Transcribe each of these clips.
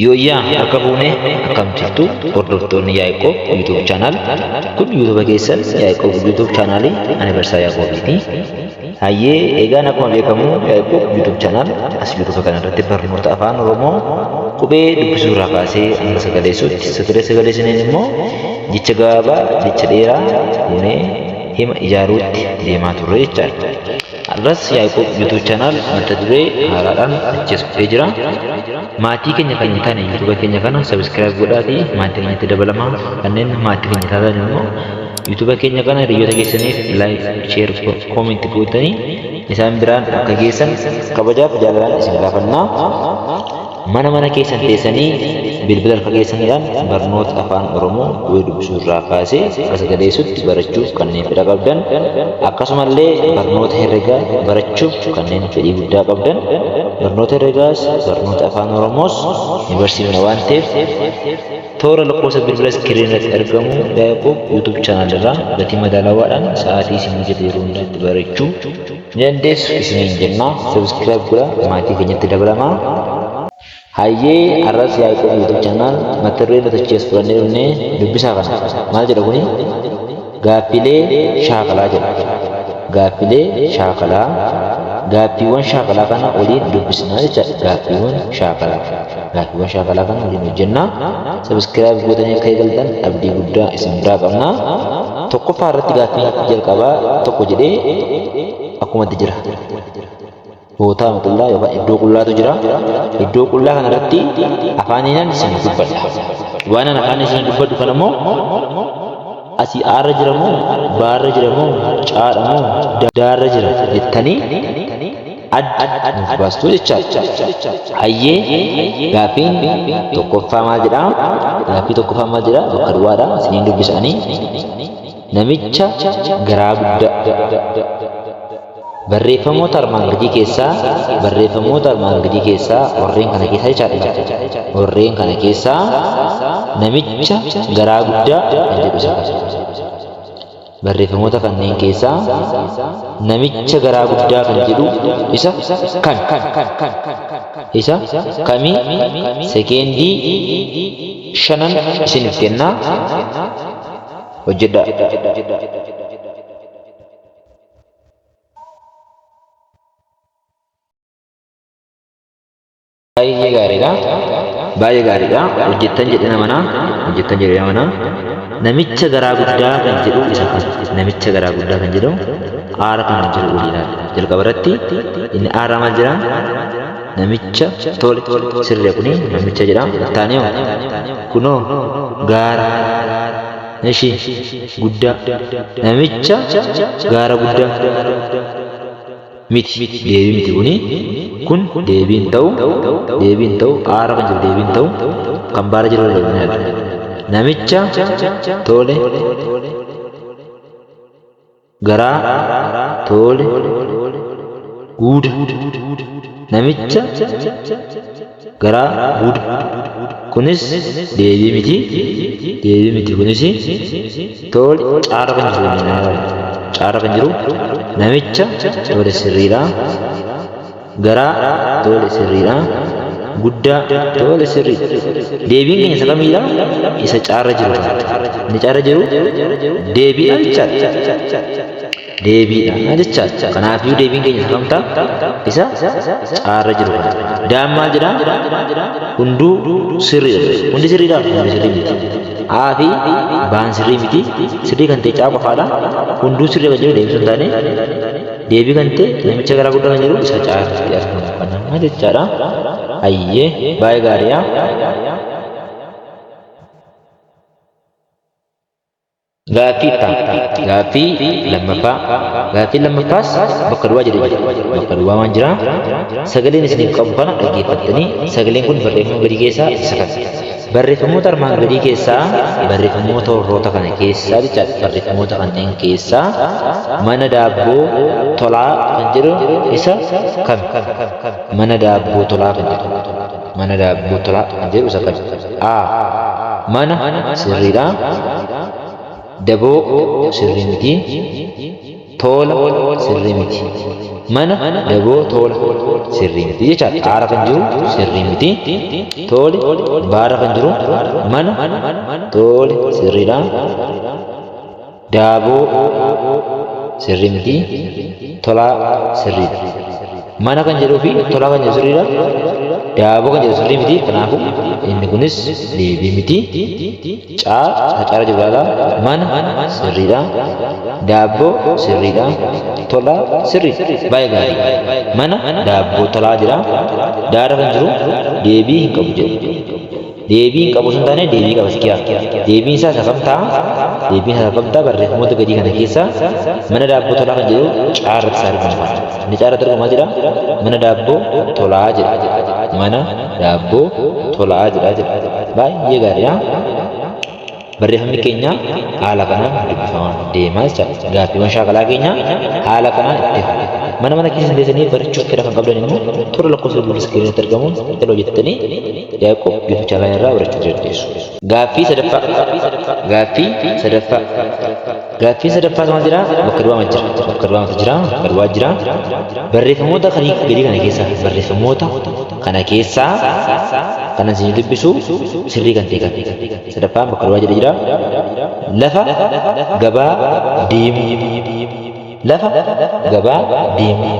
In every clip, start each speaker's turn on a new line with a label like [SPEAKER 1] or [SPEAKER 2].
[SPEAKER 1] Yooyyaa harka fuune akkam jirtu hordoftoonni Yaaqoob YouTube channel kun YouTube keessan Yaaqoob YouTube channel ani barsaa Yaaqoobiiti. Hayyee eegaan akkuma beekamu Yaaqoob YouTube channel as YouTube kana irratti barnoota afaan Oromoo qubee dubbisuu irraa kaasee hanga sagaleessuutti sagalee sagaleessiniin immoo jecha gabaabaa jecha dheeraa fuunee hima ijaaruutti deemaa turre jechaadha. Har'as Yaaqoob YouTube channel mata duree haaraadhaan achi as dhufee jira. Maatii keenya kan hin taane YouTube keenya kana subscribe godhaatii maatii keenyatti dabalamaa. Kanneen maatii keenya taatan immoo YouTube keenya kana hiriyoota keessaniif like, share, comment gootanii isaan biraan akka geessan kabajaaf jaalalaan isin gaafanna. Mana mana keessan teessanii bilbila harka keessaniidhaan barnoota afaan Oromoo qubee dubbisuu irraa kaasee hanga sagaleessuutti barachuuf kanneen fedha qabdan akkasumallee barnoota herregaa barachuuf kanneen fedhii guddaa qabdan barnoota herregaas barnoota afaan Oromoos ni barsiifna waan ta'eef toora lakkoofsa bilbila iskiriin irratti argamu Yaaqoob YouTube channel irraa gatii madaalawaadhaan sa'aatii isin mijate yeroo hundaatti barachuu ni dandeessu isiniin jenna. Subscribe godhaa maatii keenyatti dabalamaa. Hayyee har'as Yaaqoob YouTube channel mata duree nuti achi as fudhannee dhufne dubbisaa kana. Maal jedha kuni? Gaaffilee shaakalaa jedha. Gaaffilee shaakalaa. Gaaffiiwwan shaakalaa kana waliin dubbisnaa jechaadha. Gaaffiiwwan shaakalaa. Gaaffiiwwan shaakalaa kana waliin hojjennaa. Subscribe gootanii akka eegaltan abdii guddaa isin biraa qabna. Tokkoffaa irratti gaaffiin jalqabaa tokko jedhee akkumatti jira. Bootaa qullaa yookaan iddoo qullaatu jira. Iddoo qullaa kana irratti afaaniinan isin dubbadha. Waan an afaan isin dubbadhu kana immoo asii aarra jira moo baarra jira moo caadha moo daarra jira jettanii adda nuuf baastu jechaadha. Hayyee gaaffiin tokkoffaa maal jedhaa? Gaaffii tokkoffaa maal jedhaa? Bakka duwwaadha. Isiniin dubbisanii namicha garaa guddaa. Barreeffamoota armaan gadii keessaa barreeffamoota armaan gadii keessaa warreen kana keessaa jechaadha. Warreen kana keessaa namicha garaa guddaa kan jedhu isa kana. Barreeffamoota kanneen keessaa namicha garaa guddaa kan jedhu isa kami? Isa kami? Sekeendii shanan isiniif kennaa hojjedhaa. Baay'ee gaariidha. Baay'ee gaariidha. Hojjettan jedhee namana. Hojjettan jedhee namana. Namicha garaa guddaa kan jedhu isa kana. Namicha garaa guddaa kan jedhu aara kan jiru olii ilaala. Jalqaba irratti inni aara maal jira? Namicha tole sirriidha kuni namicha jedha. Ittaanee kunoo gaara. Ishi guddaa. Namicha gaara guddaa. Miti deebii miti kuni kun deebii hin ta'u deebii hin ta'u aara kan jiru deebii hin ta'u kan baara jiru irra deebiin namicha tole garaa tole guuda namicha garaa guuda kunis deebii miti deebii miti kunis tole caara kan jiru caara kan jiru namicha tole sirriidha garaa tole sirriidha guddaa tole sirriidha deebiin keenya isa kamiidha isa caara jiru inni caara jiru deebiidha jechaadha deebiidha jechaadha. Kanaafiyyuu deebiin keenya isa kam ta'a? Isa caarra jiru kana. Daan maal jedha? Hunduu sirriidha jedha. Hundi sirriidha? Hundi sirrii miti. A fi baan sirrii miti. Sirrii kan ta'e caa qofaadha. Hunduu sirrii kan jedhu deebisuu hin taane deebii kan ta'e namicha garaa guddaa kan jedhu isa caa irratti argamu kana jechaadha. Hayyee baay'ee gaariidha. Gaaffii itti aanu. Gaaffii lammaffaa. Gaaffiin lammaffaas bakka duwwaa jedhee jira. Bakka duwwaa waan jira. Sagaleen isiniif qabu kana dhaggeeffattanii sagaleen kun barreeffama gadii keessaa isa kami? Barreeffamoota armaan gadii keessaa barreeffamoota warroota kana keessaa jechaadha. Barreeffamoota kanneen keessaa mana daabboo tolaa kan jedhu isa kami? Mana daabboo tolaa kan jedhu. Mana daabboo tolaa kan jedhu isa kami? A. Mana sirriidha. Daboo sirrii miti. Tola sirrii miti. Mana daboo tola sirrii miti jechaadha. Aara kan jiru sirrii miti. Tole baara kan jiru mana tole sirriidha. Daaboo sirrii miti. Tolaa sirriidha. Mana kan jedhuu fi tolaa kan jedhu sirriidha. Daaboo kan jedhu sirrii miti. Kanaafuu inni kunis deebii miti. Caa caara jiru ilaala. Mana sirriidha. Daabboo sirriidha. Tolaa sirriidha. Baay'ee gaarii. Mana daabboo tolaa jira. Daara kan jiru deebii hin qabu jedha. Deebii hin qabu osoo hin taane deebii qaba sikiyaa. Deebiin isaa isa kam ta'a? Deebiin isaa isa kam ta'a? Barreeffamoota gadii kana keessaa mana daabboo tolaa kan jedhu caarratti isaa argamu kana. Inni caarratti argamu maal jedha? Mana daabboo tolaa jedha. Mana daabboo tolaa jedha jedha. Baay'ee gaariidha. Barreeffamni keenya haala kanaan dubbifamaa deema jechaadha. Gaaffiiwwan shaakalaa keenya haala kanaan itti fufu. Mana mana keessan teessanii barachuuf fedha kan qabdan immoo toora lakkoofsa bilbila iskiriinitti argamuun heloo jettanii Yaaqoob YouTube channel irraa barachuu dandeessu. Gaaffii sadaffaa. Gaaffii sadaffaa. Gaaffiin sadaffaas maal jedhaa? Bakka duwwaa jira. Bakka duwwaatu jira. Bakka duwwaa jira. Barreeffamoota kan gadii kana keessaa barreeffamoota kana keessaa kan isin dubbisu sirrii kan ta'e kan sadaffaan bakka duwwaa jedhe jira. Lafa gabaa deemuu. Lafa gabaa deemuu.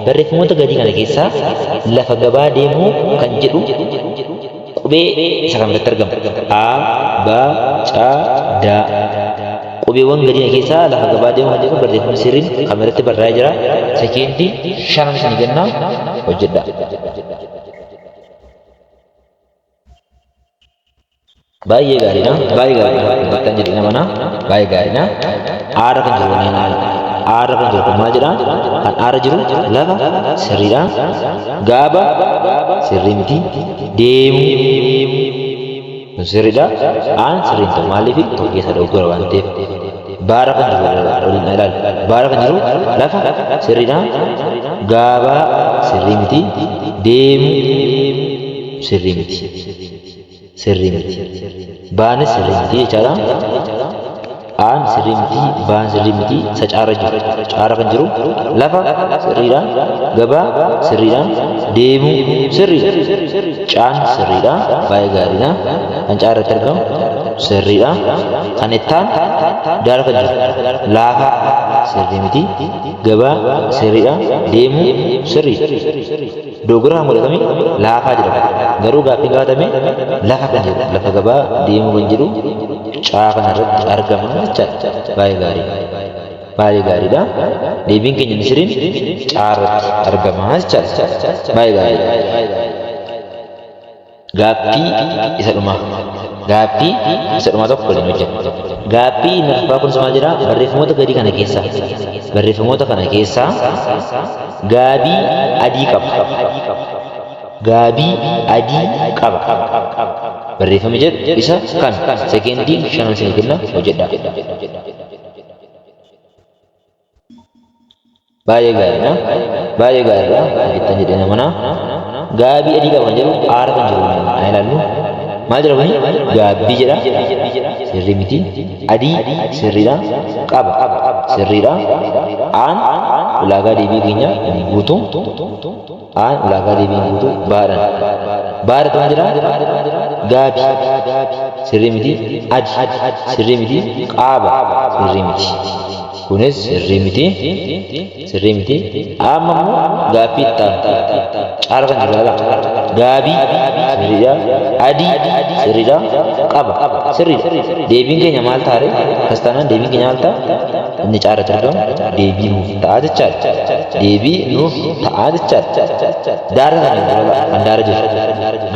[SPEAKER 1] Barreeffamoota gadii kana keessaa lafa gabaa deemuu kan jedhu qubee isa kam irratti argama? A, B, C, D. Qubeewwan gadii kana keessaa lafa gabaa deemuu kan jedhu barreeffamni sirriin kam irratti barraa'ee jira? Sekeendii shanan isinii kenna hojjedhaa. Baay'ee gaariidha. Baay'ee gaariidha. Hojjettan jedhe nama na. Baay'ee gaariidha. Aara kan jiru ni ilaala. Aara kan jiru kun maal jedha? Kan aara jiru lafa sirriidha. Gaaba sirrii miti. Deemuu kun sirriidha. Aan sirrii hin ta'u. Maaliif tokko keessa dogoggora waan ta'eef. Baara kan jiru waliin ilaali. Baara kan jiru lafa sirriidha. Gaabaa sirrii miti. Deemuu sirrii miti. Sirrii miti. Baanis sirrii miti jechaadha. Aan sirrii miti, baan sirrii miti, isa caarra jiru. Caarra kan jiru lafa sirriidha, gabaa sirriidha, deemuu sirriidha. Caan sirriidha, baay'ee gaariidha. Kan caarratti argamu sirriidha. Kan ittaan daara kan jiru laafaa sirrii miti, gabaa sirriidha, deemuu sirriidha. Dogoggora kan godhatame laafaa jedhama. Garuu gaaffiin gaafatame lafa kan jedhu lafa gabaa deemuu kan jedhu caa kana irratti argama jechaadha. Baay'ee gaarii. Baay'ee gaariidha. Deebiin keenya inni sirriin caa irratti argama jechaadha. Baay'ee gaariidha. Gaaffii isa dhumaa. Gaaffii isa dhumaa tokko waliin hojjenna. Gaaffii inni arfaffaa kunis maal jedhaa? Barreeffamoota gadii kana keessaa barreeffamoota kana keessaa gaabii adii qaba. Gaabii adii qaba. Barreeffamni jedhu isa kami? Sekeendii shanan isinii kenna hojjedhaa. Baay'ee gaariidha. Baay'ee gaariidha. Hojjettan jedhee namana. Gaabii adii qaba kan jedhu aara kan jiru haa ilaallu. Maal jedha kuni? Gaabbii jedha. Sirrii miti. Adii sirriidha. Qaba sirriidha. Aan ulaagaa deebii keenya hin guutu. Aan ulaagaa deebii hin guutu. Baadhaan. Baadhatu maal jedha? Gaabi sirrii miti. Adi sirrii miti. Qaaba sirrii miti. Kunis sirrii miti. Sirrii miti. Amma immoo gaaffii itti aanu. Caala kan jiru ilaala. Gaabii sirriidha. Adii sirriidha. Qaba sirriidha. Deebiin keenya maal ta'a ree? Akkas taanaan deebiin keenya maal ta'a? Inni caarratti argamu deebii nuuf ta'a jechaadha. Deebii nuuf ta'a jechaadha. Daara kan jiru ilaala. Kan daara jiru.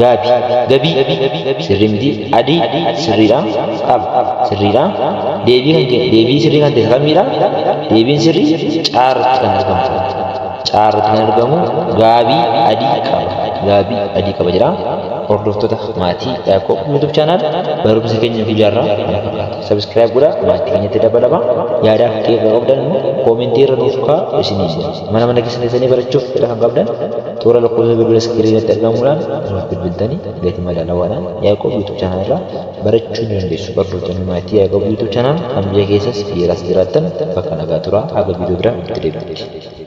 [SPEAKER 1] Gaabi. Gabii sirrii miti. Adii sirriidha. Qaba sirriidha. Deebii kan kee deebii sirrii kan ta'e isa kamiidha? Deebiin sirrii caarratti kan argamu. Caarratti kan argamu gaabii adii qaba. Gaabii adii qaba jedha. Hordoftoota maatii Yaaqoob YouTube channel, barumsa keenya guyyaarraa kana fakkaata. Subscribe godhaa, maatii keenyatti dabalama. Yaadaaf qeeqa qabdan immoo koomentii irra nuuf kaa'aa isiniin jedha. Mana mana keessa teessanii barachuuf fedha kan qabdan toora lakkoofsa bilbila iskiriinatti argamuudhaan nuuf bilbiltanii gatii madaalawaadhaan Yaaqoob YouTube channel irraa barachuu ni dandeessu. Hordoftoonni maatii Yaaqoob YouTube channel kan biyya keessas biyya alaas jiraattan bakka nagaa turaa, haga viidiyoo biraan walitti deebinutti.